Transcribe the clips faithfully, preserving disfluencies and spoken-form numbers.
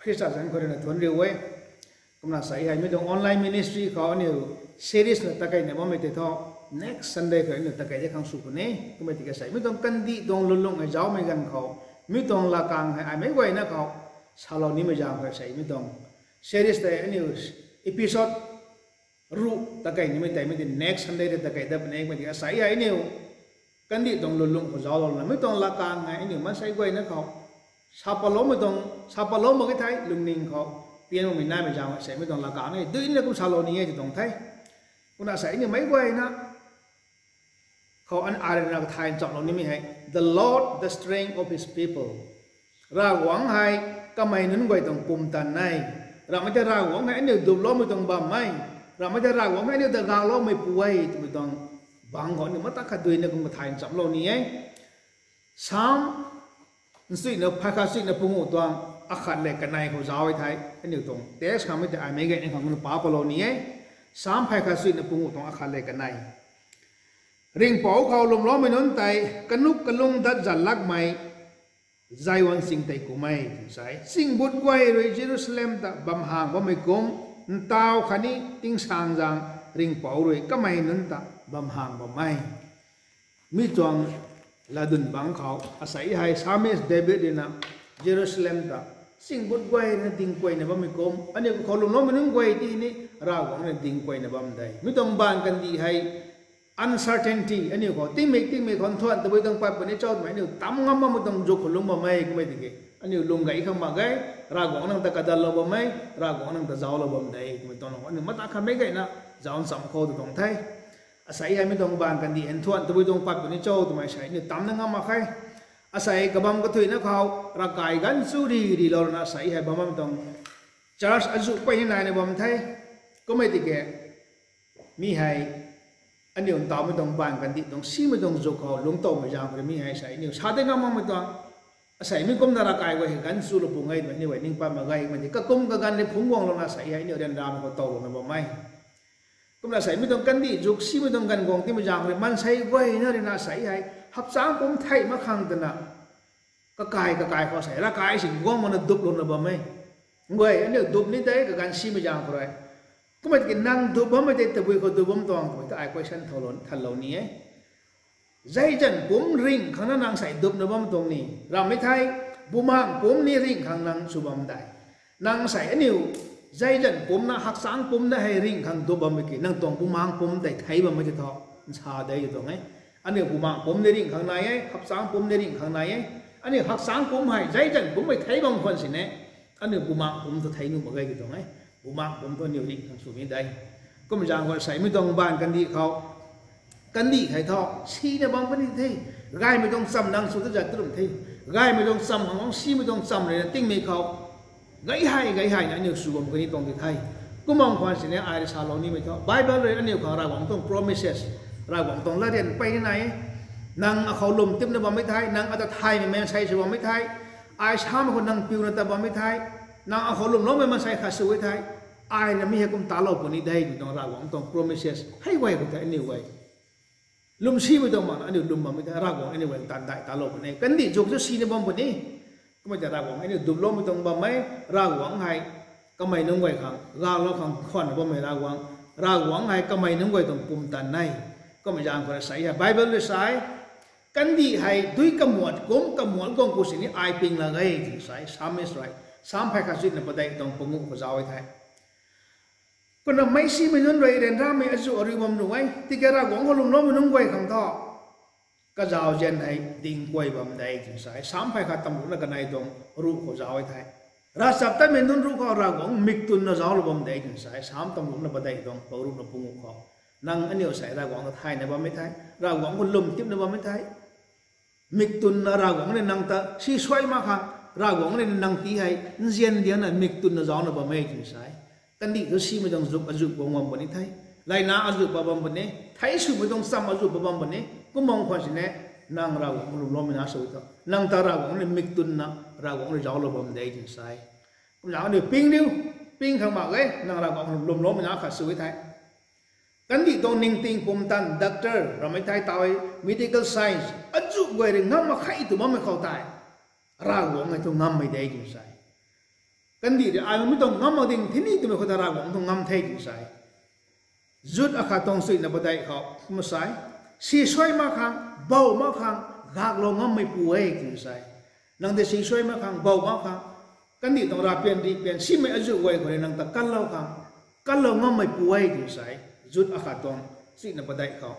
Khrista zanc khou rui na thuanc riu e. Kumna sei hei mi tuang online ministry khou aniu series na takeina bammei tei thu, next Sunday khou aniu takei de khang sw puni. Kummei tiki sei mi tuang kandih tuang lwnlung hei zaumei ganv khou, mi tuang lakang hei ai meic guayna khou salou nimei zaeng khou sei mi tuang series tei aniu episode ruh takei nimei tei mi tei next Sunday tei takei dat puni. Kummei tiki sei hei aniu kandih tuang lwnlung khou zauclouna mi tuang lakang hei aniu maansei guayna khou sa patloumei tuang, sa patlou mak e thei lungning khou pian makmei naimei zaeng sei mi tuang lakang ni duina kum salou ni e ti tuang the. Kumna sei aniu meic guayna khou an arena kathay nchamlou nimei hei, the Lord, the strength of his people. Ravguangc hei kamei nunc guay tuang pumtan e. Ramhmei tei Ravguangc hei aniu duploumei tuang bam e. Ramhmei tei Ravguangc hei aniu ta gauloumeipu e twmei tuang bangc khou aniu mata khat duina kum kathay nchamlou ni e. Sam nchuina, phay khat chuina panguh tuang akhat lev kanei khou zauc e thei, aniu tuang text khangmei tei ai meic guayna khang kumna pa patlou ni e. Sam phay khat chuina panguh tuang akhat lev kanei. Ringhpouc khou lwmloumei nunc tei kanuk kalung dat zan lakmei Zion ching tei kum e, tw sa e. Chingbut guay rui Jerusalem ta bam hang bammei kum, ntaw khatni tingsaengzaeng Ringhpouc rui kamei nunc ta bam hang bam e. Mi tuang latdyn bangc khou asei hei Psalmist David rui na Jerusalem ta chingbut guay rui na dingkuayna bammei kum, aniu khou lwmloumei nunc guay ti ni Ravguangc rui na dingkuayna bam de. Mi tuang baanv kandih hei uncertainty, aniu khou tingmik tingmik khou nthuan tabui tuang pat puni cho twmei aniu tam ngam makmei tuang zuk khou lungc bam e. Kummei tiki aniu lung gay khang mak ge, Ravguangc nang ta kadanlou bam e, Ravguangc nang ta zauclou bam de twmei tuang aniu mata khat meic guayna zauc ncham khou tw tuang the. Asei hei mi tuang baanv kandih hei nthuan tabui tuang pat puni cho twmei sei aniu tamna ngam mak khe. Asei kabam kathuina khou ravkai ganv chu ri rilou rana asei hei bam bammei tuang church azuh pey ni naina bam the. Kummei tiki mi hei aniu ntawmei tuang baanv kandih tuang simei tuang zuk khou lungctowmei zaeng khou mi hei sei aniu sa de ngam makmei tuang, asei mi kumna ravkai guay hei ganv chulou pung e twmei aniu guay ning pat mak ge. Kummei tiki kakum kaganv rui phungc guanglouna asei hei aniu ryanramei khou towlouna bam e. Kumna sei mi tuang kandih zuk simei tuang ganv guang timei zaeng khou rui maansei guayna rui na asei hei hapchangc pumc thei mak khang twna kakai kakai khou sei ravkai si guang makna duplouna bam e. Guay aniu dup ni de kaganv simei zaeng khou rui. Kummei tiki nang dup bammei tei tabui khou dup bam tuang twmei ta ai question thanlou ni e. Zai zanc pumc ringh khang na nang sei dupna bam tuang ni, ramhmei thei, bumaengc pumc ni ringh khang nang sw bam de. Nang sei aniu zai zanc pumcna, hakchangc pumcna hei ringh khang dup bammei ki nang tuang bumaengc pumc tei thei bammei tei thu nsa de tw tuang e. Aniu bumaengc pumc ni ringh khang nai e, hakchangc pumc ni ringh khang nai e. Aniu hakchangc pumc hei zai zanc pumc hei thei bam khwan sini aniu bumaengc pumc thu thei nuh mak ge tw tuang e. Bumaengc pumc thu aniu ringh khang sw ni de. Kum zaeng khou sei mi tuang baanv kandih khou kandih hei thu sina bam kani the. Gaymei tuang cham nang sw ta zat tu rum the. Gaymei tuang cham khang simei tuang cham rui na tingmei khou gay hei gay hei na aniu sw bam kani tuang ti the. Kum bam khwan sini ai rui salou nimei thu Bible rui aniu khang Ravguangc tuang promises, Ravguangc tuang latryan pey ni nai e. Nang akhou lwm tipna bammei thei, nang ata thaymei maansei sw bammei thei, ai samei khou nang piuna ta bammei thei, nang akhou lwmloumei maansei khat sw e thei, ai na mi hei kum talou puni de twmei tuang Ravguangc tuang promises hei guay khou tei aniu guay lwmsimei tuang makna aniu lwm bammei thei Ravguangc aniu guay taanv dai talou puni. Kandih zuk chu sina bam puni. Kummei tei Ravguangc aniu duploumei tuang bam e. Ravguangc hei kamei nunc guay khang galou khang khwanna bammei Ravguangc, Ravguangc hei kamei nunc guay tuang pumtan e. Kummei zaeng khou rui sei hei Bible rui sa e, kandih hei dui kamuat kum kamuat guang khou sini ai ping lak ge tw sa e. Psalmist rui, Psalm phay khat chuina padeih tuang panguh khou zauc e thei, kumna meicsimei nunc rui ryanramei azuh ariu bam nuh e. Tiki Ravguangc khou lwmloumei nunc guay khang thu kazauzian hei dingkuay bam de tw sa e. Psalm phay khat tamruhna kanei tuang ruh khou zauc e thei, ravchaptatmei nunc ruh khou Ravguangc miktunna zauclou bam de tw sa e. Psalm tamruhna padeih tuang panguhna panguh khou, nang aniu sei Ravguangc ta thayna bammei thei, Ravguangc khou lwm tipna bammei thei, miktunna Ravguangc ni nang ta si suai mak khang, Ravguangc ni nang ti hei nzian diangna miktunna zaucna bam e tw sa e. Kandih thu simei tuang zuk azuh bam bam puni the. Laina azuh pat bam puni, thei swmei tuang cham azuh pat bam puni. Kum bam khwan sini nang Ravguangc lwmloumei na sw e thu, nang ta Ravguangc ni miktunna, Ravguangc ni zauclou bam de tw sa e. Kumna aniu ping riu, ping khang mak ge, nang Ravguangc lwmloumei na khat sw e thei. Kandih tuang ningting pumtan, doctor, ramhmei thei taw e, medical science azuh guay rui ngam mak khe tw bammei khou tei, Ravguangc hei thu ngammei de tw sa e. Kandih rui ai mi tuang ngam mak ding thini twmei khou ta Ravguangc tuang ngam the tw sa e. Jude akhat tuang chuina padeih khou kumna sa e, si suai mak khang, bou mak khang gaklou ngammeipu e tw sa e. Nang tei si suai mak khang, bou mak khang, kandih tuang ravpian rihpian simei azuh guay khou rui nang ta kanlou khang, kanlou ngammeipu e tw sa e. Jude akhat tuang chuina padeih khou.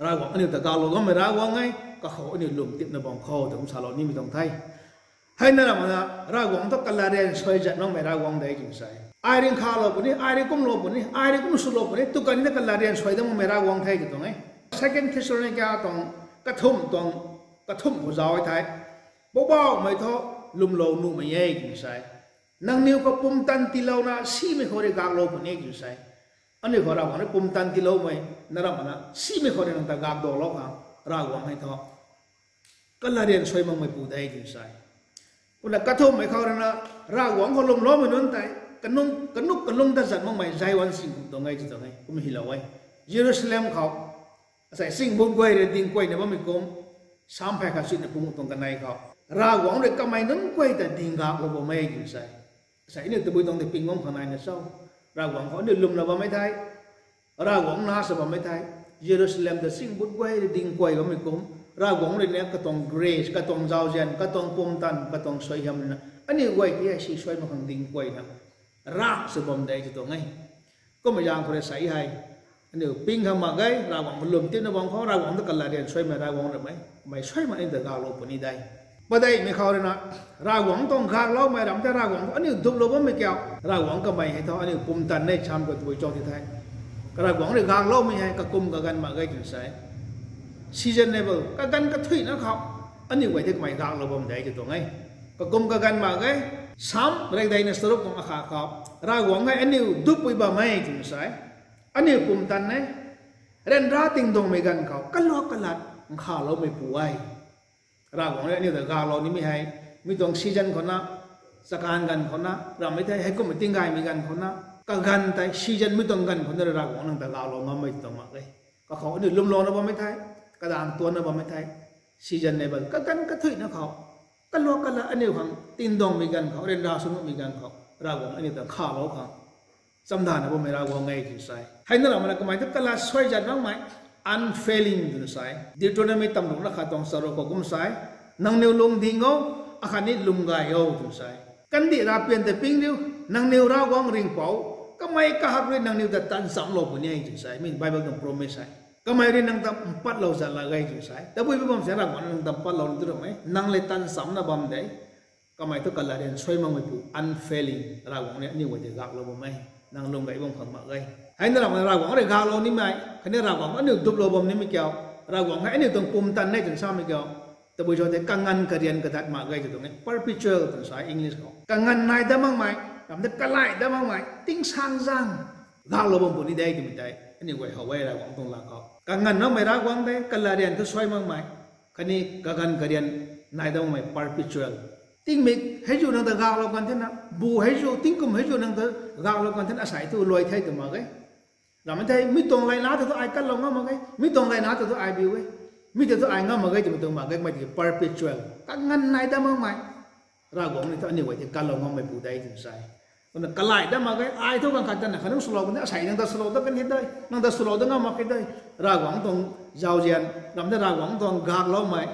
Ravguangc aniu ta gaklou ngammei Ravguangc e, kakhou aniu lwm tipna bam khou ta kum salou nimei tuang the. Hei na ramna Ravguangc thu kalarian suai zat makmei Ravguangc de tw sa e. Ai rui nkhavlou puni, ai rui kumlou puni, ai rui kum swlou puni, tu kan na kalarian suai dat makmei Ravguangc the tw tuang e. Second Thessalonica tuang kathumh tuang, kathumh khou zauc e thei, Poubauhmei thu lwmlou nuhmei e tw sa e. Nangniw khou pumtan tiilouna simei khou rui gaklou puni tw sa e. Aniu khou Ravguangc rui pumtan tiiloumei na ramna simei khou rui nang ta gakdalou khang Ravguangc hei thu kalarian suai makmeipu de tw sa e. Kumna kathumhmei khou rui na Ravguangc khou lwmloumei nunc tei kanuk kalung ta zat makmei Zion sing kum tuang e tw tuang e, kum hylou e. Jerusalem khou asei singbut guay rui ding kuayna bammei kum, Sam phay khat chuina panguh tuang kanei khou, Ravguangc rui kamei nunc guay ta ding gaklou bam e tw sa e. Asei aniu tabui tuang tei ping bam khang naina cho? Ravguangc khou aniu lwmna bammei thei, Ravguangc na sa bammei thei, Jerusalem ta singbut guay rui ding kuay bammei kum, Ravguangc rui na katuang grace, katuang zauzian, katuang pumtan, katuang suaihiam rui na aniu guay ti hei si suai mak khang ding kuayna rak sw bam de tw tuang e. Kummei zaeng khou rui sa hei aniu ping khang mak ge, Ravguangc khou lwm tipna bam khou, Ravguangc ta kalarian suaimei Ravguangc ramei, kamei suai mak aniu ta gaklou puni de. Padeihmei khou rui na Ravguangc tuang gakloumei ram tei Ravguangc khou aniu duplou bammei kiu, Ravguangc kamei hei thu aniu pumtan nei cham khou tabui cho ti the. Ravguangc rui gakloumei hei kakum kaganv mak ge tw sa e. Seasonable, kaganv kathuicna khou aniu guay tei kamei gaklou bam de tw tuang e. Kakum kaganv mak ge, Sam rekdeina charuk tuang akhat khou, Ravguangc hei aniu duppui bam e tw sa e. Aniu pumtan e, ryanra tingduangmei ganv khou kaluak kalat nkhavloumeipu e. Ravguangc rui aniu ta gaklou nimei hei, mi tuang season khou na, chakan ganv khou na, ramhmei thei heikumhmei tinggaymei ganv khou na, kaganv tei season mi tuang ganv khou na Ravguangc nang ta gaklou ngammei tuang mak e. Kakhou aniu lwmlouna bammei thei, kadaeng tuanna bammei thei, seasonable, kaganv kathuicna khou, kaluak kalat aniu khang tingduangmei ganv khou, ryanra sw nuhmei ganv khou Ravguangc aniu ta nkhavlou khang chamdana bammei Ravguangc e tw sa e. Hei na ramna kamei thu kalat suai zat makmei, unfailing twna sa e. Deuteronomy tamruhna khat tuang charuk khou kum sa e, nangniw lungding o, akhatni lwm gay o tw sa e. Kandih ravpian ta ping riu, nangniw Ravguangc Ringhpouc, kamei kahak rui nangniw ta tan chamclou puni e tw sa e. Mi Bible tuang promise hei. Kamei rui nang ta mpatlou zat lak ge tw sa e. Tabui bam se Ravguangc nang ta mpatlou ni tu ramei, nang le tan chamcna bam de. Kamei thu kalarian suai makmeipu, unfailing, Ravguangc rui aniu guay tei gaklou bam e. Nang lwm gay bam khang mak ge. Hei na ramna Ravguangc rui gaklou nimei khatni Ravguangc aniu duplou bam nimei kiu, Ravguangc hei aniu tuang pumtan e tw samei kiu, tabui cho tei kanganv karian kadat mak ge tw tuang e, perpetual tw sa e English khou. Kanganv nai dat makmei, ram tei kalai dat makmei, tingsaengzaeng gaklou bam puni de twmei tei aniu guay how e Ravguangc tuang lat khou. Kanganv makmei Ravguangc de, kalarian thu suai makmei, khatni kaganv karian nai dat makmei, perpetual. Tingmik hei zu nang ta gaklou kan thena, bu hei zu, tingkum hei zu nang ta gaklou kan thena asei thu luai the tw mak ge. Ramhmei thei mi tuang layna ta thu ai kanlou ngam mak ge, mi tuang layna ta thu ai biu e, mi ta thu ai ngam mak ge twmei tuang mak ge, kamei tiki perpetual, kanganv nai dat makmei. Ravguangc ni thu aniu guay tei kanlou ngammeipu de tw sa e. Kumna kalai dat mak ge, ai thu ganv khat tana khatnung swlou kan the, asei nang ta swlou dat kan the de, nang ta swlou dat ngam mak khe de. Ravguangc tuang zauzian, ram tei Ravguangc tuang gakloumei,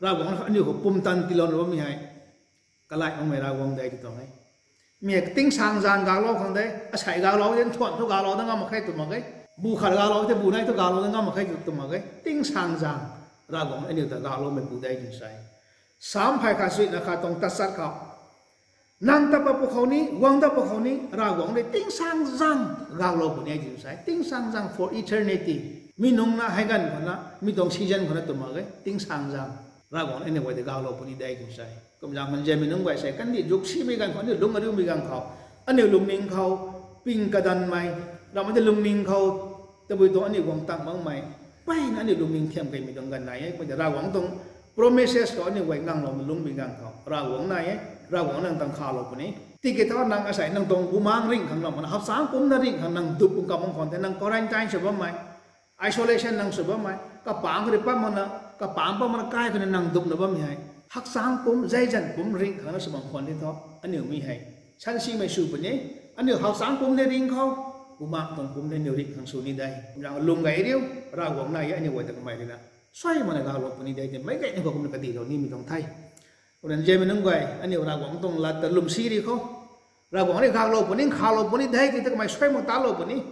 Ravguangc aniu khou pumtan tiilouna bammei hei kalai makmei Ravguangc de tw tuang e. Mi hei tingsaengzaeng gaklou khang de, asei gaklou de, nthuan thu gaklou dat ngam mak khe tw mak ge. Bu khat gaklou tei bu nei thu gaklou dat ngam mak khe tw mak ge. Tingsaengzaeng Ravguangc aniu ta gakloumeipu de tw sa e. Sam phay khat chuina khat tuang tachat khou, nang ta pat pwkhou ni, guang ta pwkhou ni, Ravguangc rui tingsaengzaeng gaklou puni e tw sa e. Tingsaengzaeng for eternity. Mi nungc na hei ganv khou na, mi tuang season khou na tw mak ge, tingsaengzaeng Ravguangc aniu guay tei gaklou puni de tw sa e. Kumzaeng khou nzianmei nunc guay sei kandih zuk simei ganv khou, aniu lungc ariumei ganv khou, aniu lungning khou ping kadanmei, ramhmei tei lungning khou tabui tuang aniu guang tang makmei, mpeyna aniu lungning thiam keymei tuang ganv nai e. Kumna Ravguangc tuang promises khou aniu guay nganglou lungmei ganv khou Ravguangc nai e, Ravguangc nang ta nkhavlou puni. Tiki thu nang asei nang tuang bumaengc ringh khang na, mana hapchang pumcna ringh khang nang dup pung kam bam khwan the, nang quarantine sw bammei, isolation nang sw bammei, kapangc khou rui pat makna, kapangc pat makna kai khou na nang dupna bammei hei, hapchang pumc, zeizan pumc ringh khang na sw bam khwan the thu, aniu mi hei Sansimei sw puni, aniu hauchang pumc ni ringc khou, bumaengh tuang pumc ni aniu ringc khang sw ni de. Kumna lung gay riu, Ravguangc nai e aniu guay ta kamei rui na. Suai mana gaklou puni de, ti meic gayna khou kumna kadihlou nimei tuang the. Kumna nzianmei nunc guay, aniu Ravguangc tuang lat ta lwmsi ri khou, Ravguangc rui gaklou puni, nkhavlou puni de, ti ta kamei suai mak talou puni.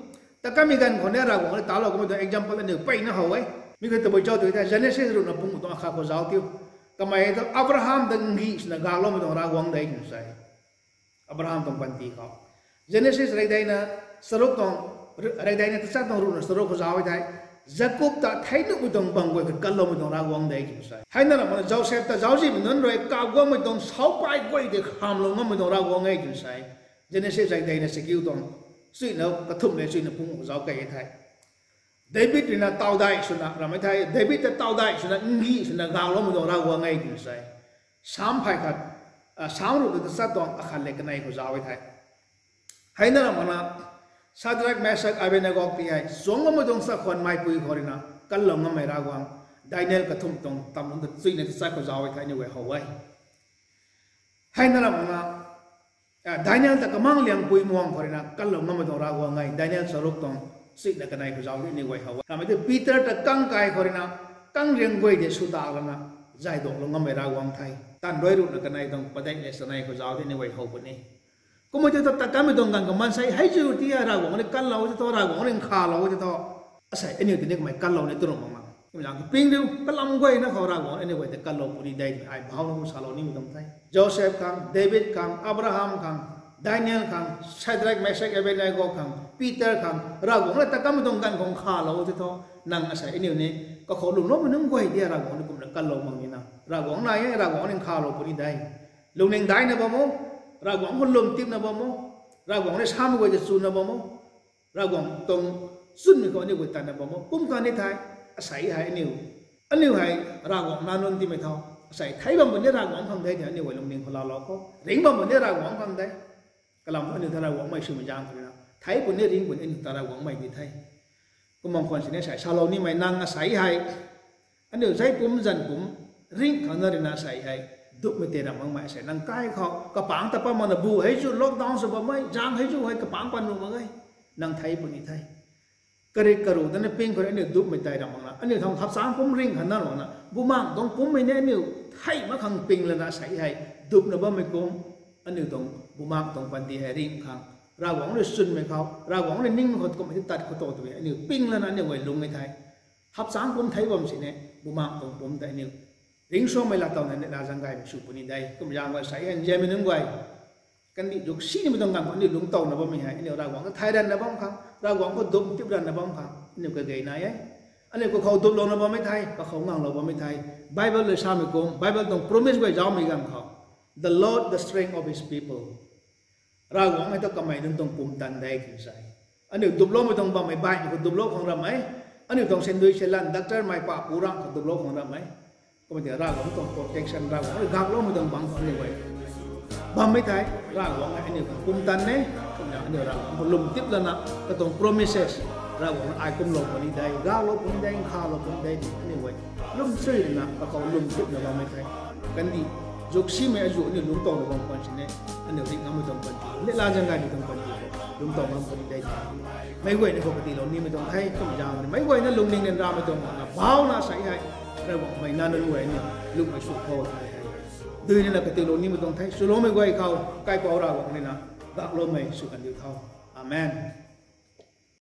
Ta kamei ganv khou ni Ravguangc rui talou kamei tuang example aniu peyna how e. Mi khou tabui cho tw thei, Genesis ruhna pung tuang akhat khou zauc tiu. Kamei ta Abraham ta ngih swna gakloumei tuang Ravguangc de tw sa e. Abraham tuang panty khou. Genesis redeina charuk tuang, redeina tachat tuang ruhna charuk khou zauc e thei, Jakob ta thei nuhmei tuang bam guay khat kanloumei tuang Ravguangc de tw sa e. Hei na ramh mana Joseph ta zauczihmei nunc rui kaguangmei tuang saupai guay tei khamlou ngammei tuang Ravguangc e tw sa e. Genesis redeina chakiu tuang, chuina kathumh le chuina pung khou zauc key e thei. David rui na tawdai swna, ramhmei thei, David ta tawdai swna, ngih swna gakloumei tuang Ravguangc e tw sa e. Sam phay khat, a, Sam ruhna tachat tuang akhat le kanei khou zauc e thei. Hei na ramh mana, Shadrach, Meshach, Abednego ti hei, chuang ngammei tuang chakhwang meipui khou rui na, kanlou ngammei Ravguangc, Daniel kathumh tuang tam nunc ta chuina tachat khou zauc e thei aniu guay how e. Hei na ramh mana, a, Daniel ta kamang liangpui muang khou rui na, kanlou ngammei tuang Ravguangc e, Daniel charuk tuang, chuina kanei khou zauc e aniu guay how e. Ramhmei tei Peter ta kang kai khou rui na, kang riang guay tei sw ta lana, zay duaklou ngammei Ravguangc the. Taanv rui ruhna kanei tuang padeih le chanei khou zauc e aniu guay how puni. Kummei tei thu ta kanmei tuang ganv khou maansei hei zu ti hei Ravguangc rui kanlou tei thu, Ravguangc rui nkhavlou tei thu, asei aniu tei ni kamei kanlou ni tw ram mak na. Kumna zaeng ping riu, kalam guayna khou Ravguangc aniu guay tei kanlou puni de, ai bhau na kum salou nimei tuang the. Joseph khang, David khang, Abraham khang, Daniel khang, Shadrach, Meshach, Abednego khang, Peter khang, Ravguangc rui ta kanmei tuang ganv khou nkhavlou tei thu, nang asei aniu ni, kakhou lwmloumei nunc guay tei Ravguangc ni kumna kanlou mak ni na. Ravguangc nai e, Ravguangc rui nkhavlou puni de. Lungning daina bam o, Ravguangc khou lwm tipna bam o, Ravguangc rui samei guay ta chwna bam o, Ravguangc tuang chwnmei khou aniu guay tanna bam o, kum kan ni thei, asei hei aniu, aniu hei Ravguangc nac nunc timei tho, asei thei bam puni Ravguangc khang de, aniu guay lungning khou laalou khou, ringc bam puni Ravguangc khang de. Kalam aniu ta Ravguangcmei swmei zaeng khou rui na, thei puni ringc puni aniu ta Ravguangcmei di the. Kumna khwan sini asei salou nimei nang asei hei, aniu zei pumc zanc pumc, ringc khang na rui na asei hei, dupmei tei ram makmei asei nang kai khou, kapaengc ta pat makna bu hei zu lockdown sw bammei, zaeng hei zu hei kapaengc pat nuh mak ge, nang thei puni the. Karik karu tana ping khou rui aniu dupmei tei ram makna, aniu thangc hapchang pumc ringc khang na rui na, bumaengh tuang pumcmei ni aniu thei mak khang ping lana asei hei, dupna bammei kum, aniu tuang bumaengh tuang panty hei ringc khang, Ravguangc rui chwnmei khou, Ravguangc rui ningmei khou kummei tei tat khou tu twmei aniu ping lana aniu guay lungc e thei. Hapchang pumc thei bam sini, bumaengh tuang pumc tei aniu ringcsuangmei laatowna neihla zaeng gaymei sw puni de. Kumna zaeng guay asei hei nzianmei nunc guay, kandih zuk sinimei tuang ganv khou aniu lungc towna bammei hei, aniu Ravguangc ta thei ranna bam khang, Ravguangc khou dup tip ranna bam khang aniu kagay nai e. Aniu kakhou duplouna bammei thei, kakhou nganglou bammei thei, Bible rui samei kum, Bible tuang promise guay zaumei ganv khou, the Lord, the strength of his people. Ravguangc hei thu kamei nunc tuang pumtan de tw sa e. Aniu duploumei tuang bammei baihmei khou duplou khang ram e. Aniu tuang sendui selan, doctor mei pa pu ram khou duplou khang ram e. Kummei tei Ravguangc tuang protection, Ravguangc rui gakloumei tuang bangc khou aniu guay bammei thei, Ravguangc hei aniu khang pumtan e. Kumna aniu Ravguangc khou lwm tip lana, katuang promises, Ravguangc ai kumlou puni de, gaklou puni de, nkhavlou puni de, aniu guay lwm chui rui na kakhou lwm tipna bammei thei, kandih zuk simei azuh aniu lungc towna bam khwan sini, aniu ringh ngammei tuang panty, neihla zaeng gaymei tuang panty khou lungc tow ngam puni de. Meic guayna khou kadihlou nimei tuang the. Kumna zaeng meic guayna lungning ryanramei tuang na bhauna asei hei, Ravguangcmei nac nunc guay aniu lungmei sw khou thei hei, dui nina kadihlou nimei tuang the. Swloumei guay khou kaipouc Ravguangc rui na gakloumei sw kandiu tho. Amen.